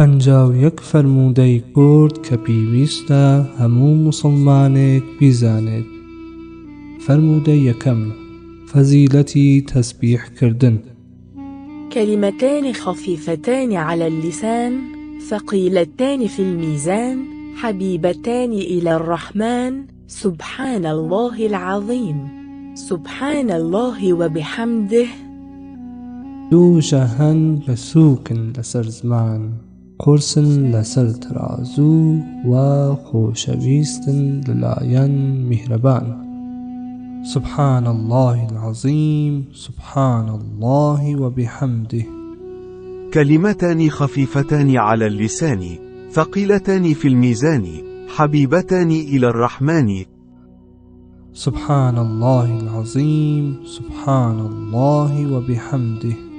51 فەرموودەی کورت کە پیویستە هەموو موسڵمانێک بیزانێت. فەرموودەی یەکەم، فەزیلەتی تەسبیح کردن. كلمتان خفيفتان على اللسان ثقيلتان في الميزان حبيبتان إلى الرحمن سبحان الله العظيم سبحان الله وبحمده. دوو وشە هەن کە سووکن لەسەر زمان، قورسن لەسەر تەرازوو و خۆشەویستن لەلایەن میهرەبان. سبحان اللە العظیم سبحان اللە وبحمده. كلمتان خفيفتان على اللسان ثقيلتان في الميزان حبيبتان إلى الرحمن. سبحان اللە العظیم سبحان اللە وبحمده.